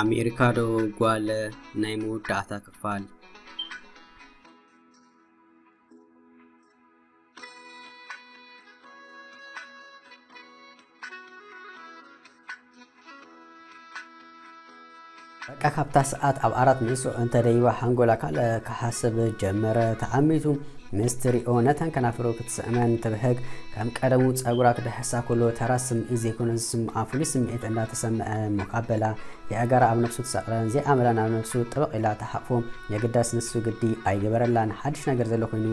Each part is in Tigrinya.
ኣሜሪካ ዶ ጓል ናይ መወዳእታ ክፋል? በቃ ካብታ ሰዓት ኣብ ዓራት ንሱ እንተ ደይባ ሓንጎላ ካልእ ክሓስብ ጀመረ። ተዓሚቱ ምስ ትሪኦ ነተን ከናፍሩ ክትስእመን ትብህግ። ከም ቀደሙ ጸጉራ ክድሕሳ ከሎ ተራ ስምዒት ዘይኮነ ዝስምዓ ፍሉይ ስምዒት እንዳተሰምዐ ሞኻበላ የእጋራ ኣብ ነፍሱ ትሰቕረን ዘይኣመላ ናብ ነፍሱ ጥብቕ ኢላ ተሓቕፎ። የግዳስ ንሱ ግዲ ኣይገበረላን። ሓድሽ ነገር ዘሎ ኮይኑ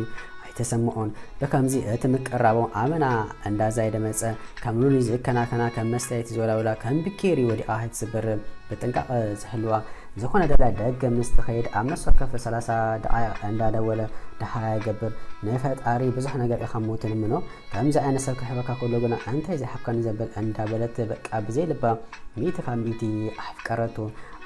ኣይተሰምዖን። ብከምዚ እቲ ምቅራቦም ኣመና እንዳዛየደ መጸ። ከም ሉሊ ዝከናኸና፣ ከም መስተይቲ ዝወላውላ፣ ከም ብኬሪ ወዲቓ ኣይትስበር ብጥንቃቐ ዝሕልዋ። ዝኾነ ደላ ደገ ምስ ትኸይድ ኣብ ነፍሲ ወከፍ ሰላሳ ደቓይቕ እንዳደወለ ደሓር ይገብር። ንፈጣሪ ብዙሕ ነገር ኢኻ እሞ ትልምኖ። ከምዚ ዓይነት ሰብ ክህበካ ከሎ ግና እንታይ ዘይሃብካኒ ዘብል እንዳበለት በቃ ብዘይ ልባ ሚእቲ ካብ ሚእቲ ኣፍቀረቶ።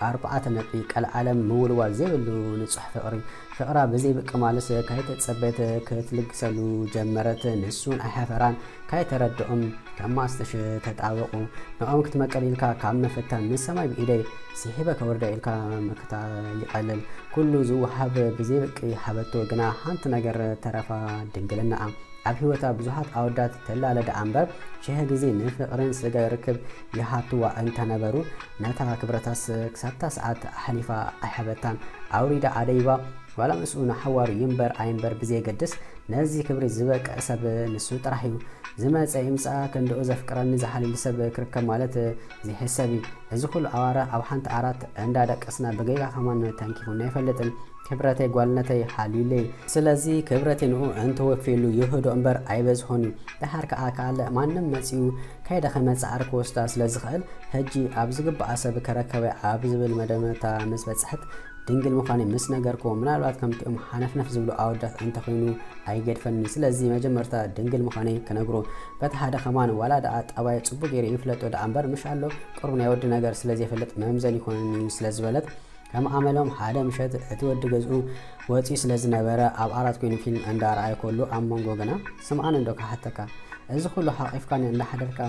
ኣርባዕተ ነጥቢ ቀልዓለም ምውልዋል ዘይብሉ ንጹሕ ፍቕሪ። ፍቕራ ብዘይ ብቂ ማለስ ካይተጸበየት ክትልግሰሉ ጀመረት። ንሱን ኣይሓፈራን ካይተረድኦም ከም ማስትሽ ተጣበቑ። ንኦም ክትመቀል ኢልካ ካብ ምፍታን ንሰማይ ብኢደይ ስሒበ ከወርዳ ኢልካ ምክታ ይቐልል። ኩሉ ዝወሃብ ብዘይ ብቂ ሃበቶ ግና ሓንቲ ነገር ተረፋ ድንግልናኣ። ኣብ ህይወታ ብዙሓት ኣወዳት ተላለደ ኣምበር ሽሕ ግዜ ንፍቕርን ስጋ ርክብ ይሃትዋ እንተነበሩ ነታ ክብረታስ ክሳብታ ሰዓት ኣሕሊፋ ኣይሃበታን። ኣውሪዳ ኣደይባ ዋላ ምስኡ ንሓዋሩ ይንበር ኣይንበር ብዘየገድስ ነዚ ክብሪ ዝበቅዕ ሰብ ንሱ ጥራሕ እዩ። ዝመጸ ይምጻእ ክንድኡ ዘፍቅረኒ ዝሓልል ሰብ ክርከብ ማለት ዘይሕሰብ እዩ። እዚ ኩሉ ኣዋርሕ ኣብ ሓንቲ ዓራት እንዳደቀስና ብጌጋ ከማን ተንኪፉና ኣይፈልጥን። ክብረተይ ጓልነተይ ሓልዩለይ። ስለዚ ክብረተይ ንኡ እንተወፊሉ ይህዶ እምበር ኣይበዝሆን እዩ። ደሓር ከኣ ካልእ ማንም መጺኡ ከይደኸመ ጻዕሪ ክወስዳ ስለ ዝኽእል ሕጂ ኣብ ዝግባኣ ሰብ ከረከበ ኣብ ዝብል መደምደምታ ምስ በጽሐት ድንግል ምዃነይ ምስ ነገርክዎ ምናልባት ከምቲኦም ሓነፍነፍ ዝብሉ ኣወዳት እንተኾይኑ ኣይገድፈኒ። ስለዚ መጀመርታ ድንግል ምዃነይ ክነግሮ በቲ ሓደ ከማን ዋላ ደኣ ጠባይ ጽቡቕ ገይረ ይፍለጦ ደኣ እምበር ምሽ ኣሎ ቅሩብ ናይ ወዲ ነገር ስለ ዘይፈልጥ መምዘን ይኾነኒ እዩ ስለ ዝበለት ከም ኣመሎም ሓደ ምሸት እቲ ወዲ ገዝኡ ወጺኡ ስለ ዝነበረ ኣብ ዓራት ኮይኑ ፊልም እንዳረኣየ ከሎ ኣብ መንጎ ግና ስምዓኒ እንዶ ክሓተካ እዚ ኩሉ ሓቒፍካኒ እንዳሓደርካ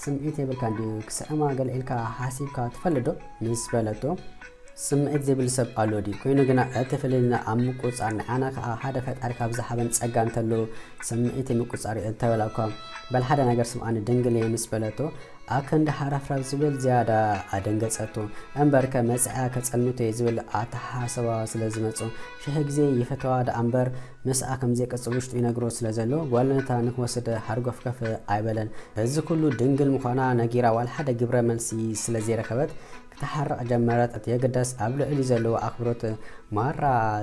ስምዒት የብልካን ድዩ ክስዕማ ገለ ኢልካ ሓሲብካ ትፈልጥ ዶ ምስ በለቶ ስምዒት ዘይብሉ ሰብ ኣሎ ድዩ ኮይኑ ግና እቲ ፍልልይና ኣብ ምቁጽጻር ንዓና ከኣ ሓደ ፈጣሪ ካብ ዝሃበን ጸጋ እንተሎ ስምዒተይ ምቁጽጻር እዩ እንተበላ እኳ በል ሓደ ነገር ስምዓኒ ድንግል እየ ምስ በለቶ ኣብ ክንዲ ሓራፍራፍ ዝብል ዝያዳ ኣደንገጸቶ። እምበርከ መጽኣ ከጸልምቶ እየ ዝብል ኣተሓሳስባ ስለ ዝመጾ ሽሕ ግዜ ይፈተዋ ደኣ እምበር ምስኣ ከም ዘይቅጽል ውሽጡ ይነግሮ ስለ ዘሎ ጓልነታ ንክወስድ ሓርጎፍከፍ ኣይበለን። እዚ ኩሉ ድንግል ምዃና ነጊራ ዋላ ሓደ ግብረ መልሲ ስለ ዘይረኸበት ክትሓርቕ ጀመረት። እቲ የግዳስ ኣብ ልዕሊ ዘለዎ ኣኽብሮት ማራ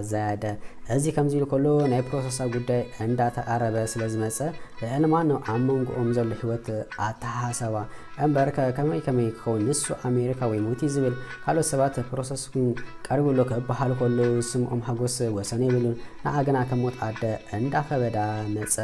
ዘያደ። እዚ ከምዚ ኢሉ ከሎ ናይ ፕሮሰሳ ጉዳይ እንዳተቓረበ ስለ ዝመጸ ልዕሊ ማንም ኣብ መንጎኦም ዘሎ ህይወት ኣተሓሳባ እምበርከ ከመይ ከመይ ክኸውን ንሱ ኣሜሪካ ወይ ሞቲ ዝብል ካልኦት ሰባት ፕሮሰስኩም ቀሪቡ ኣሎ ክበሃሉ ከለዉ ስምኦም ሓጎስ ወሰን የብሉን። ንዓ ግና ከም ሞት ኣደ እንዳኸበዳ መጸ።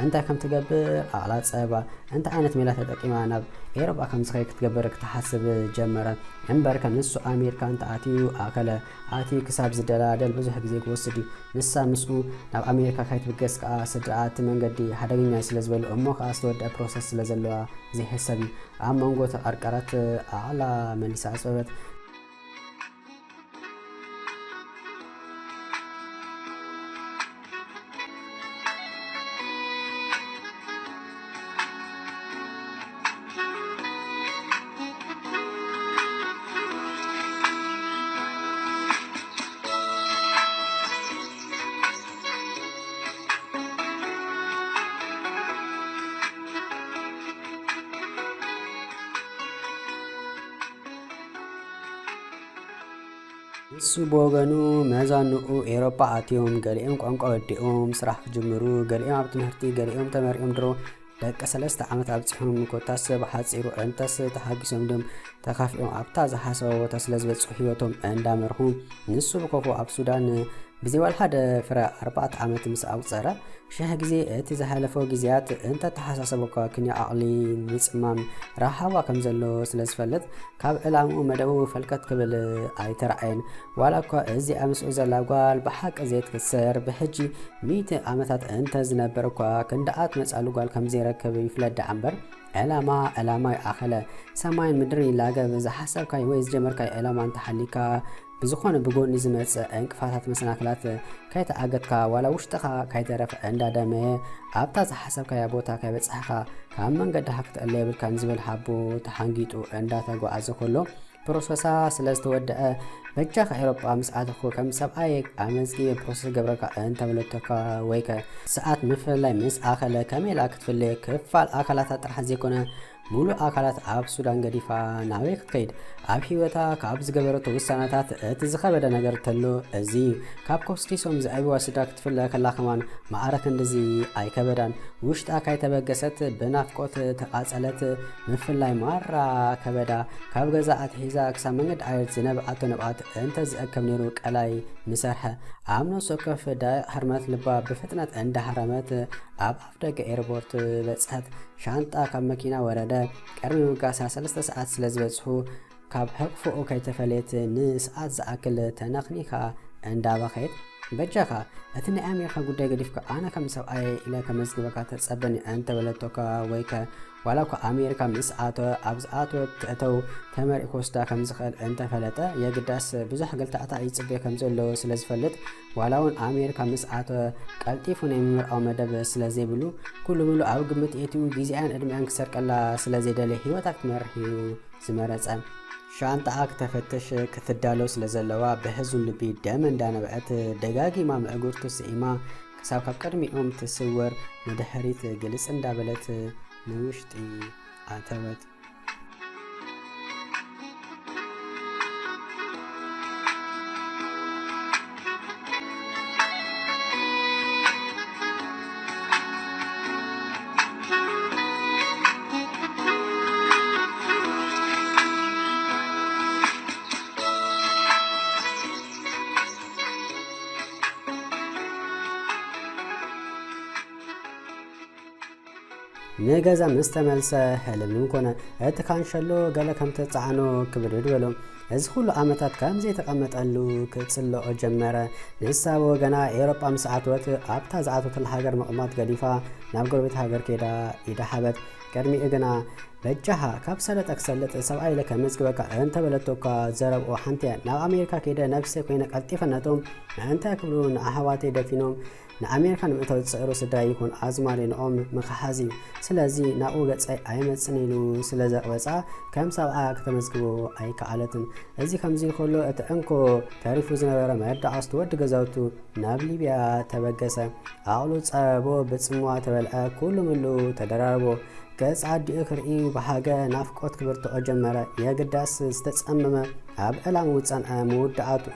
እንታይ ከም ትገብር ኣቕላ ጸባ እንታይ ዓይነት ሜላ ተጠቂማ ናብ ኤሮጳ ከም ዝኸይድ ክትገብር ክትሓስብ ጀመረ። እምበርከ ንሱ ኣሜሪካ እንተኣትዩ ኣከለ ኣትዩ ክሳብ ዝደላደል ብዙሕ ግዜ ክወስድ እዩ። ንሳ ምስኡ ናብ ኣሜሪካ ከይትብገስ ከኣ ስድራኣ እቲ መንገዲ ሓደገኛ እዩ ስለ ዝበሉ እሞ ከኣ ዝተወደአ ፕሮሰስ ስለ ዘለዋ ዘይሕሰብ እዩ። ኣብ መንጎ ተቐርቀረት ኣቕላ መሊሳ ኣጽበበት። ንሱ ብወገኑ መዛንኡ ኤውሮጳ ኣትዮም፣ ገሊኦም ቋንቋ ወዲኦም ስራሕ ክጅምሩ፣ ገሊኦም ኣብ ትምህርቲ፣ ገሊኦም ተመሪቖም ድሮ ደቂ ሰለስተ ዓመት ኣብጺሖም፣ ኮታስ ብሓጺሩ እንተስ ተሓጊሶም ድም ተኻፊኦም ኣብታ ዝሓሰቦ ቦታ ስለ ዝበጽሑ ህይወቶም እንዳመርሑ፣ ንሱ ብኮፎ ኣብ ሱዳን ብዘይ ዋላ ሓደ ፍረ ኣርባዕተ ዓመት ምስ ኣቑጸረ፣ ሽሕ ግዜ እቲ ዝሓለፎ ግዜያት እንተተሓሳሰበኳ ክንዮ ዓቕሊ ምጽማም ረሃዋ ከም ዘሎ ስለ ዝፈልጥ፣ ካብ ዕላምኡ መደቡ ፈልቀት ክብል ኣይተረኣየን። ዋላ እኳ እዚኣ ምስኡ ዘላ ጓል ብሓቂ ዘይትክሰር፣ ብሕጂ ሚእቲ ዓመታት እንተ ዝነበር እኳ ክንድኣ ትመጽኣሉ ጓል ከም ዘይረክብ ይፍለጥ ደኣ እምበር፣ ዕላማ ዕላማ ይኣኸለ። ሰማይን ምድርን ይላገብ። ዝሓሰብካዮ ወይ ዝጀመርካዮ ዕላማ እንተሃሊካ፣ ብዝኾነ ብጎኒ ዝመጽእ ዕንቅፋታት፣ መሰናክላት ከይተኣገድካ፣ ዋላ ውሽጥኻ ከይተረፈ እንዳደመየ ኣብታ ዝሓሰብካያ ቦታ ከይበጻሕካ፣ ካብ መንገድኻ ክትእለ የብልካን ዝብል ሓቦ ተሓንጊጡ እንዳተጓዓዘ ከሎ፣ ፕሮሰሳ ስለ ዝተወደአ፣ በጃኻ ኤውሮጳ ምስ ኣተኹ ከም ሰብኣይ ኣመዝጊበ ፕሮሰስ ገብረካ እንተበለቶካ፣ ወይ ከ ሰዓት ምፍልላይ ምስ ኣኸለ ከመይ ኢላ ክትፍለ? ክፋል ኣካላታ ጥራሕ ዘይኮነ፣ ሙሉእ ኣካላት ኣብ ሱዳን ገዲፋ ናበይ ክትከይድ? ኣብ ህይወታ ካብ ዝገበረቶ ውሳነታት እቲ ዝኸበደ ነገር ተሎ እዚ እዩ። ካብ ኮስኪሶም ዘዕብዋ ስድራ ክትፍለ ከላ ከማን ማዕረ ክንድዚ ኣይከበዳን። ውሽጣ ካይተበገሰት ብናፍቆት ተቓጸለት። ምፍላይ ማራ ከበዳ። ካብ ገዛ ኣትሒዛ ክሳብ መንገዲ ኣየር ዝነብዓቶ ንብዓት እንተ ዝእከብ ነይሩ ቀላይ ምሰርሐ። ኣብ ነፍሲ ወከፍ ደቂቕ ህርመት ልባ ብፍጥነት እንዳሃረመት ኣብ ኣፍደገ ኤርፖርት በጽሐት። ሻንጣ ካብ መኪና ወረደ። ቅድሚ ምብጋሳ ሰለስተ ሰዓት ስለ ዝበጽሑ፣ ካብ ሕቕፎኡ ከይተፈለየት ንሰዓት ዝኣክል ተነኽኒኻ እንዳበኸየት፣ በጃኻ፣ እቲ ናይ ኣሜሪካ ጉዳይ ገዲፍካ ኣነ ከም ሰብኣየይ ኢለ ከመዝግበካ ተጸበኒ እንተበለቶካ፣ ወይ ከ ዋላ እኳ ኣሜሪካ ምስ ኣተወ፣ ኣብ ዝኣተወ ትእተው ተመሪቑ ክወስዳ ከም ዝኽእል እንተፈለጠ፣ የግዳስ ብዙሕ ገልታዕታዕ ይጽበዮ ከም ዘሎ ስለ ዝፈልጥ፣ ዋላ እውን ኣሜሪካ ምስ ኣተወ ቀልጢፉ ናይ ምምርዓው መደብ ስለ ዘይብሉ፣ ኩሉ ምሉ ኣብ ግምት የእትዩ፣ ግዜኣን ዕድሚኣን ክሰርቀላ ስለ ዘይደለየ ህይወታ ክትመርሕ እዩ ዝመረጸ። ሻንጣኣ ክተፈትሽ ክትዳሎ ስለ ዘለዋ፣ ብሕዙን ልቢ ደም እንዳነብዐት ደጋጊማ ምዕጉርቱ ስኢማ፣ ክሳብ ካብ ቅድሚኦም ትስወር ንድሕሪት ግልጽ እንዳበለት ንውሽጢ ኣተወት። ንገዛ ምስ ተመልሰ፣ ህልም ኮነ። እቲ ካንሸሎ ገለ ከም ተጻዕኖ ክብድድ በሎ። እዚ ኩሉ ዓመታት ከም ዘይተቐመጠሉ ክጽልኦ ጀመረ። ንሳ ብወገና ኤውሮጳ ምስ ኣተወት፣ ኣብታ ዝኣተወትላ ሃገር ምቕማጥ ገዲፋ ናብ ጎረቤት ሃገር ከይዳ ኢዳ ሃበት። ቅድሚኡ ግና፣ በጃኻ፣ ካብ ሰለጠ ክሰልጥ ሰብኣይ ኢለ ከመዝግበካ እንተበለቶ እኳ ዘረብኦ ሓንቲ እያ። ናብ ኣሜሪካ ከይደ ነብሰይ ኮይነ ቀልጢፈ ነቶም ምእንታይ ክብሉ ንኣሕዋተይ ደፊኖም ንኣሜሪካ ንምእታው ዝጽዕሩ ስድራይ ይኹን ኣዝማሪኖኦም ምኽሓዝ እዩ። ስለዚ ናብኡ ገጸይ ኣይመጽን ኢሉ ስለ ዘቕበጻ ከም ሰብኣ ከተመዝግቦ ኣይከኣለትን። እዚ ከምዚ ከሎ እቲ እንኮ ተሪፉ ዝነበረ መርዳእታ ወዲ ገዛውቱ ናብ ሊብያ ተበገሰ። ዓቕሉ ጸቦ ብጽምዋ ተበልዐ፣ ኩሉ ምሉ ተደራረቦ። ገጽ ኣዲኡ ክርኢ ብሃገ ናፍቆት ክብርትዖ ጀመረ። የግዳስ ዝተጸመመ ኣብ ዕላምኡ ዝጸንዐ መወዳእትኡ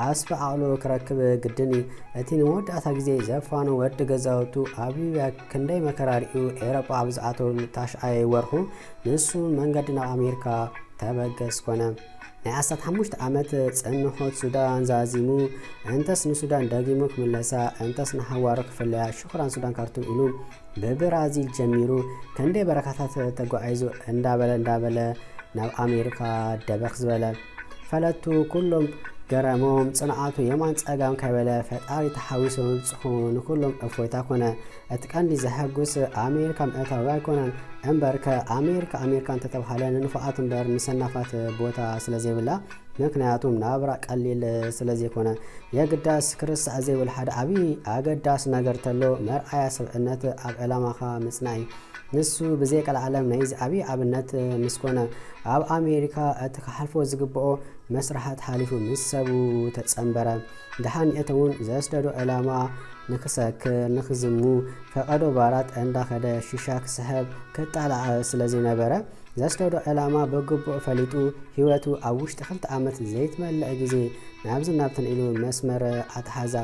ኣስፋ ዓቕሉ ክረክብ ግድን እዩ። እቲ ንመወዳእታ ግዜ ዘፋኑ ወዲ ገዛውቱ ኣብ ሊብያ ክንደይ መከራ ርእዩ ኤውሮጳ ኣብ ዝኣተወሉ ታሽዓይ ወርሑ ንሱ መንገዲ ናብ ኣሜሪካ ተበገስ ኮነ። ናይ ዓሰርተ ሓሙሽተ ዓመት ጽንሖት ሱዳን ዛዚሙ፣ እንተስ ንሱዳን ደጊሙ ክምለሳ፣ እንተስ ንሓዋሩ ክፍለያ፣ ሽኹራን ሱዳን ካርቱም ኢሉ ብብራዚል ጀሚሩ ክንደይ በረኻታት ተጓዒዙ እንዳበለ እንዳበለ ናብ ኣሜሪካ ደበኽ ዝበለ። ፈለቱ ኩሎም ገረሞም፣ ጽንዓቱ የማን ጸጋም ከይበለ ፈጣሪ ተሓዊሱ ምብጽሑ ንኩሎም እፎይታ ኮነ። እቲ ቀንዲ ዘሐጉስ ኣሜሪካ ምእታው ኣይኮነን። እምበርከ ኣሜሪካ ኣሜሪካ እንተተባሃለ ንንፉዓት እምበር ንሰናፋት ቦታ ስለ ዘይብላ፣ ምክንያቱም ናብራ ቀሊል ስለ ዘይኮነ። የግዳስ ክርሳዕ ዘይብል ሓደ ዓብዪ ኣገዳሲ ነገር ተሎ መርኣያ ሰብእነት ኣብ ዕላማኻ ምጽናዕ እዩ። ንሱ ብዘይቀልዓለም ናይዚ ዓብዪ ኣብነት ምስ ኮነ፣ ኣብ ኣሜሪካ እቲ ክሓልፎ ዝግብኦ መስርሓት ሓሊፉ ምስ ሰቡ ተጸንበረ። ደሓን ንእተ እውን ዘስደዶ ዕላማ ንክሰክር፣ ንክዝሙ፣ ፈቐዶ ባራት እንዳኸደ ሺሻ ክስሕብ ክጣላዕ ስለ ዘይነበረ፣ ዘስደዶ ዕላማ ብግቡእ ፈሊጡ፣ ህይወቱ ኣብ ውሽጢ ክልተ ዓመት ዘይትመልእ ግዜ ናብዚ ናብትን ኢሉ መስመር ኣትሓዛ።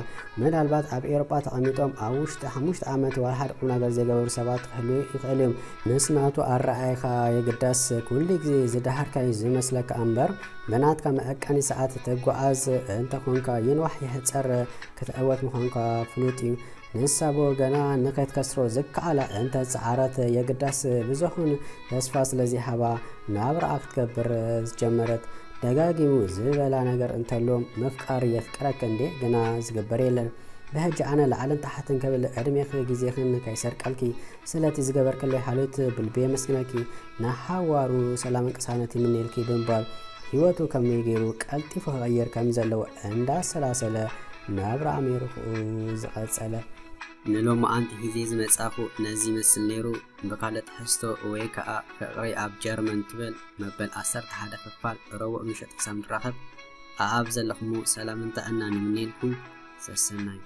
ምናልባት ኣብ ኤውሮጳ ተቐሚጦም ኣብ ውሽጢ ሓሙሽተ ዓመት ዋላ ሓደ ቁም ነገር ዘይገበሩ ሰባት ክህልዉ ይኽእሉ እዮም። ምስ ናቱ ኣረኣእያ የግዳስ ኩሉ ግዜ ዝደሃርካ እዩ ዝመስለካ እምበር፣ ብናትካ መዐቀኒ ሰዓት ትጓዓዝ እንተኾንካ፣ ይንዋሕ ይሕጸር ክትዕወት ምዃንካ ፍሉጥ እዩ። ንሳ ብወገና ንኸይትከስሮ ዝከኣላ እንተጸዓረት፣ የግዳስ ብዙኹን ተስፋ ስለ ዘይሃባ ናብራኣ ክትገብር ዝጀመረት። ደጋጊሙ ዝበላ ነገር እንተሎ፣ ምፍቃር የፍቅረክ እንዴ ግና ዝግበር የለን። ብሕጂ ኣነ ላዕልን ታሕትን ክብል ዕድሜኺ ግዜኽን ከይሰርቀልኪ፣ ስለቲ ዝገበርክለይ ሓልዮት ብልቢ የመስግነኪ። ንሓዋሩ ሰላምን ቅሳነት ይምነየልኪ ብምባል፣ ህይወቱ ከመይ ገይሩ ቀልጢፉ ክቕይር ከም ዘለዎ እንዳሰላሰለ ናብራ ኣሜሪክኡ ዝቐጸለ። ንሎማዓንቲ ሒዘ ዝመጻኹ ነዚ ይመስል ነይሩ። ብኻልእ ትሕዝቶ ወይ ከኣ ፍቕሪ ኣብ ጀርመን ትብል መበል ዓሰርተ ሓደ ክፋል ረቡዕ ምሸት ክሳብ ንራኸብ፣ ኣኣብ ዘለኹሞ ሰላምን ጥዕናን ይምነየልኩም። ሰሰናዩ።